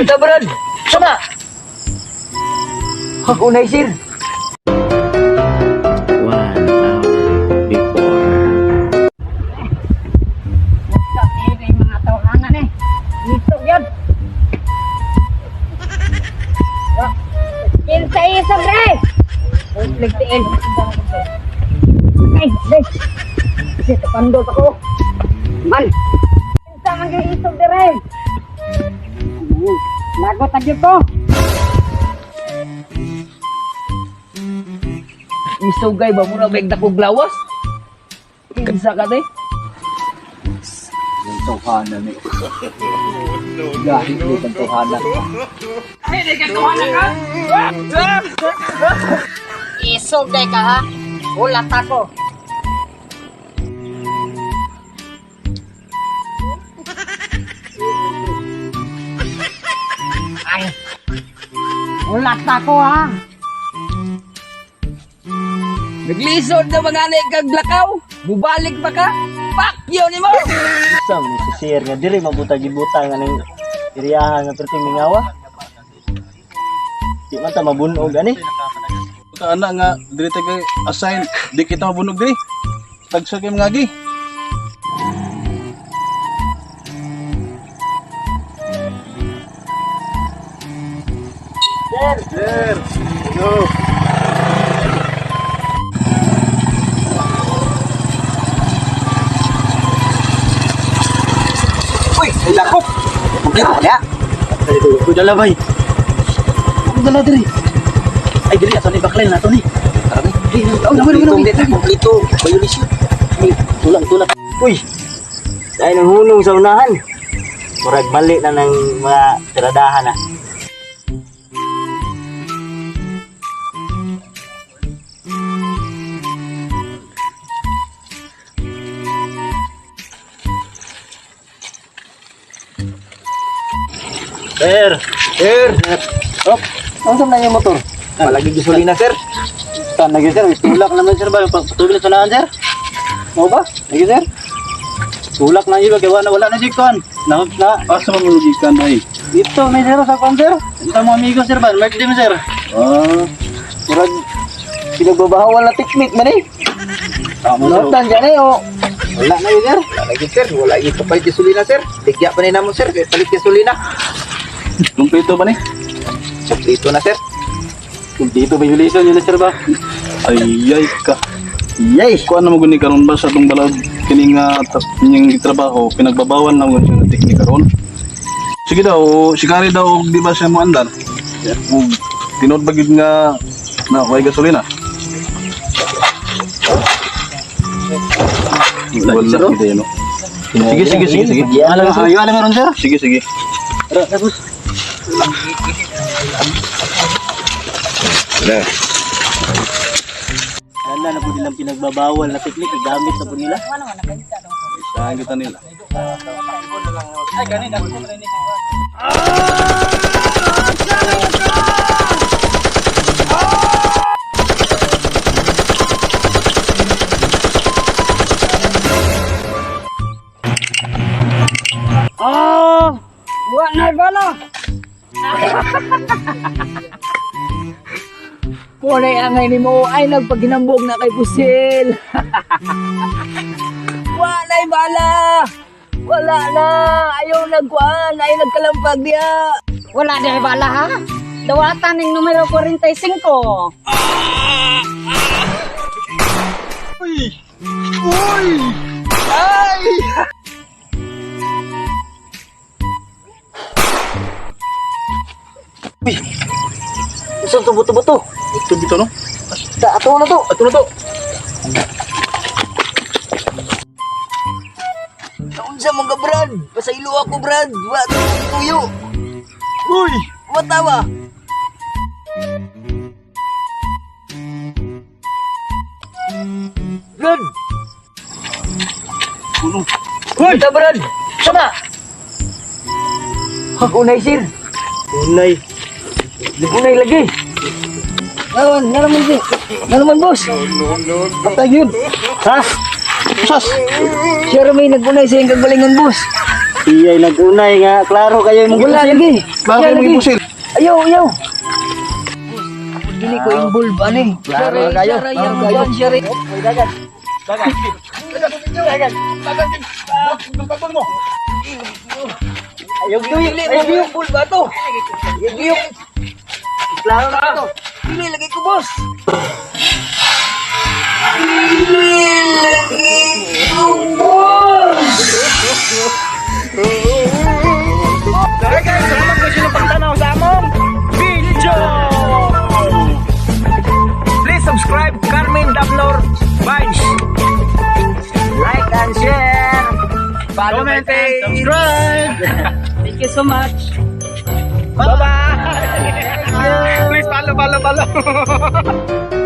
Ito, Brad! Sama! Unay, sir. 1 hour before. Sa kay mga tawhanan eh. Dito yan. Kinsa isa bre. Nagtiil. Ay, ay. Kasi tapandol pa ko. Man. Kinsa man gyud isog dire. Lagot na gyud ko. Isugay ba mura beg dakog lawas? Kinsa ka te? Yung tawhana ni. Gahit ni kang tawhana. Isog day ka ha. Ulat ako. Ay. Ulat ako ha. Naglisod na mga ani kag lakaw. Bubalik pa ka? Pakyo ni mo. Sa man si sir nga diri mabuta gibuta nga ning iriyahan nga perting mingawa. Di man ta mabunog ani. Ka ana nga diri ta kay assign di kita mabunog diri. Tagsa kay mga agi. Sir, sir. Go. Uy, ay lakop. Magkita ka niya. Ko dala bay. Ko dala diri. Ay diri ato ni baklay na ato ni. Tara ni. Oh, Kompleto, kompleto. Violation. Tulang tulak. Uy. Ay nang hunong sa unahan. Murag mali na ng mga tiradahan ah. Sir, Sir, op, ano na yung motor? palagi gasolina, sir. Tan lagi sir, tulak naman sir ba? Patuloy na sunahan sir. Mo ba? Lagi sir. Tulak na yun, kaya wala, wala na siya kuan. Na, na, Asa man mo gikan ay? dito may sir sa kuan sir. Sa mga amigo sir ba? Mark din sir. Ah, Murag pinagbabawal na technique man eh. tama sir. Notan dyan eh, oh. Wala na yun sir. Lagi sir, wala ito palit gasolina sir. Tigya pa ni namo sir, kay palit gasolina. Kompleto ba ni? Kompleto na sir. Dito ba yung yun sir ba? Ay ay ka. Yay! Kuan na mo guni karon ba sa atong balod kini nga inyong trabaho pinagbabawal na mo siya nga teknika karon. Sige daw, si Kari daw og di ba siya mo andar? Ug tinuod ba gid nga na way gasolina? Wala, Wala sir, oh. gid no. Sige sige sige sige. Alam mo, alam meron sir? Sige sige. Tara, tapos. Wala na po nilang pinagbabawal na teknik, gamit na po nila. Isahan kita nila. Oh, wa na bala. Punay angay ni mo ay nagpaginambog na kay Pusil. Walay bala. Wala na. Ayaw nagkuan, ayaw nagkalampag niya. Wala na bala ha. Dawatan ning numero 45. Isang to buto-buto. Ito dito no. Ta, ato na to. Ato na to. Naunsa mong ka, Brad? Pasaylo ako, Brad. Wa to tuyo. Uy, matawa. Brad! Uno. Uy! Ito, Brad! Sama! Unay, sir. Unay. Unay lagi. Naman, naman, sir. Naman, boss. Patay yun. Ha? Usas. Sir, may nagunay sa iyong kagalingon, boss. Iyay nagunay nga klaro kayo imong Wala lagi. Klaro kayo mong ipusil. Ayaw, ayaw. Dili ko involve ani. Klaro kayo. Klaro kayo. Dagan. Dagan. Dagan. Dagan mo. Ayaw, dili mo yung involve ato. Ayaw, Klaro na to. dili lagi ko, boss. Dili lagi ko, boss. Alright guys, salamat ko sa pagtanaw sa among video. Please subscribe Carmen Dabnor Vines. Like and share. Follow my page. Subscribe. Thank you so much. Bye-bye. Please follow, follow, follow.